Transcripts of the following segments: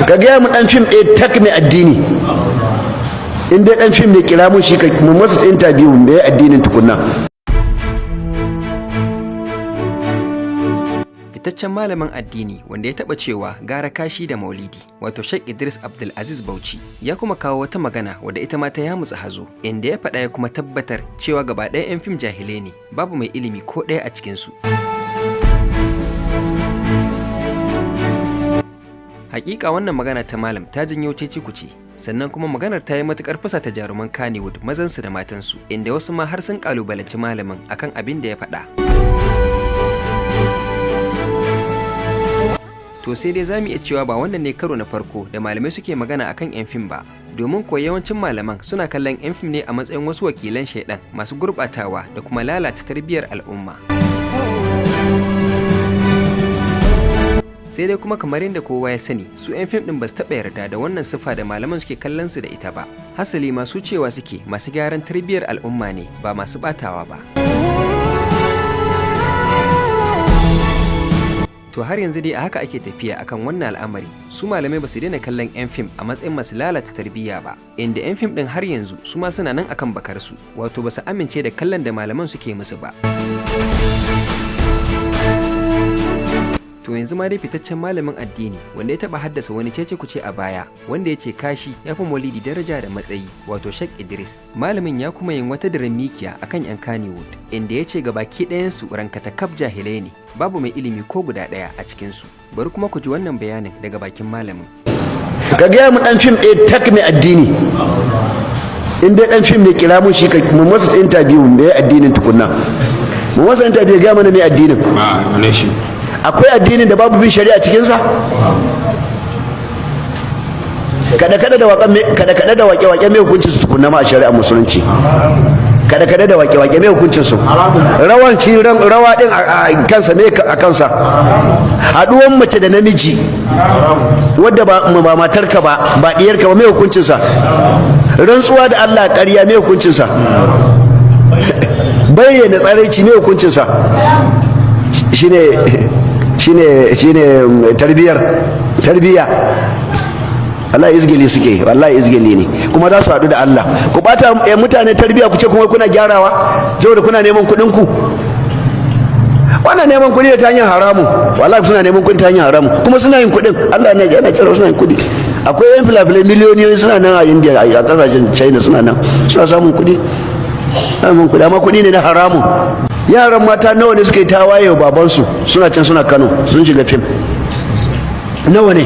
Ka gaya mu dan fim ɗaya tak mai addini. In dai dan fim ne, kira mun shi ka mu masa interview, me addinin tukunna. Fitaccen malamin addini wanda ya taɓa cewa gara kashi da maulidi, wato Sheikh Idris Abdulaziz Bauchi, ya kuma kawo wata magana wadda ita ma ta yamutsa hazo, inda ya faɗa ya kuma tabbatar cewa gaba ɗaya 'yan fim jahilai ne, babu mai ilimi ko ɗaya a cikinsu. Hakika wannan magana ta malam ta janyo cece-kuce, sannan kuma maganar ta yi matukar fusata jaruman Kannywood mazansu da matansu, inda wasu ma har sun kalubalanci malamin akan abin da ya faɗa. To sai dai zamu iya cewa ba wannan ne karo na farko da malamai suke magana akan 'yan fim ba, domin ko yawancin malaman suna kallon 'yan fim ne a matsayin wasu wakilan shaidan masu gurɓatawa da kuma lalata tarbiyyar al'umma. Sai dai kuma kamar yadda kowa ya sani, su 'yan fim ɗin ba su taɓa yarda da wannan siffa da malaman suke kallon su da ita ba. Hasali masu cewa suke masu gyaran tarbiyyar al'umma ne, ba masu ɓatawa ba. To har yanzu dai a haka ake tafiya akan wannan al'amari, su malamai ba su daina kallon 'yan fim a matsayin masu lalata tarbiyya ba, inda 'yan fim ɗin har yanzu su ma suna nan akan bakarsu, wato ba su amince da kallon da malaman suke musu ba. To yanzu ma dai fitaccen malamin addini wanda ya taɓa haddasa wani cece-kuce a baya, wanda ya ce kashi ya fi maulidi daraja da matsayi, wato Sheikh Idris. Malamin ya kuma yin wata diren mikiya akan 'yan Kannywood, inda ya ce gabaki ɗayansu rankata kaf jahilai ne, babu mai ilimi ko guda ɗaya a cikinsu. Bari kuma ku ji wannan bayanin daga bakin malamin. Ka gaya mu dan fim ɗaya tak mai addini. In dai dan fim ne, kira mun shi ka mu masa interview, me addinin tukunna. Mu masa interview, ga mana me addinin. Akwai addinin da babu bin shari'a cikinsa? Kada-kada da kada-kada da waƙe-waƙe mai hukuncin su tukunna ma a shari'a musulunci? Kada-kada da waƙe-waƙe mai hukuncin su? Rawan shi rawa din a kansa me a kansa? Haɗuwan mace da namiji wadda ba matarka ba, ba diyarka ba, mai hukuncin sa? Rantsuwa da Allah ƙarya mai hukuncin sa? Bayyana tsaraici mai hukuncin sa? Shine tarbiyar tarbiya. Allah izgili suke, wallahi izgili ne, kuma za su haɗu da Allah. Ku bata mutane tarbiya, ku ce kuma kuna gyarawa saboda kuna neman kuɗin ku. Wannan neman kuɗi da ta hanyar haramu, wallahi suna neman kuɗi ta hanyar haramu, kuma suna yin kuɗin. Allah ne yana kira suna yin kuɗi. Akwai yan filafilai miliyoniyoyi suna nan a India, a ƙasashen China, suna nan suna samun kuɗi, samun kuɗi, amma kuɗi ne na haramu. Yaran mata nawa ne suka yi tawaye wa babansu, suna can suna Kano sun shiga fim? Nawa ne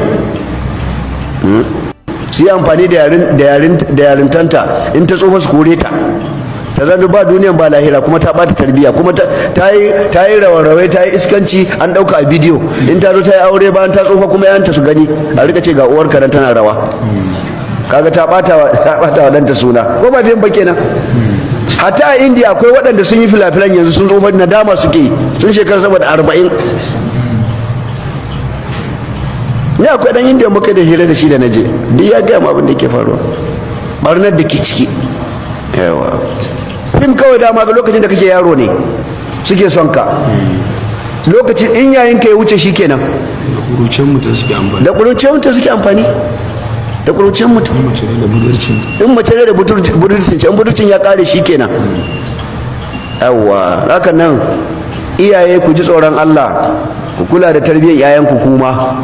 su yi amfani da yarintanta, in ta tsofa su kore ta, ta zanu ba duniyan ba lahira, kuma ta bata tarbiya, kuma ta yi rawa-rawai, ta yi iskanci, an ɗauka a bidiyo. In ta zo ta yi aure bayan ta tsofa, kuma yanta su gani, a rika ce ga uwar karen tana rawa. Kaga ta bata wa ɗanta suna, ko ba fim ba kenan. Hatta a Indiya akwai waɗanda sun yi filafilan, yanzu sun tsofa, nadama suke, sun shekara sama da 40. Ni akwai ɗan Indiya muka da hira da shi da naje, duk ya gaya abin da ke faruwa, barnar da ke ciki. Yawa fim kawai dama ga lokacin da kake yaro ne suke son ka, lokacin in yayin ka ya wuce shi kenan. Da ƙuruciyar mutum suke amfani, da ƙuruciyar mutum. In mace ne da budurcin, in budurcin ya ƙare shi kenan. Yawwa, haka nan iyaye ku ji tsoron Allah, ku kula da tarbiyyar 'ya'yanku kuma.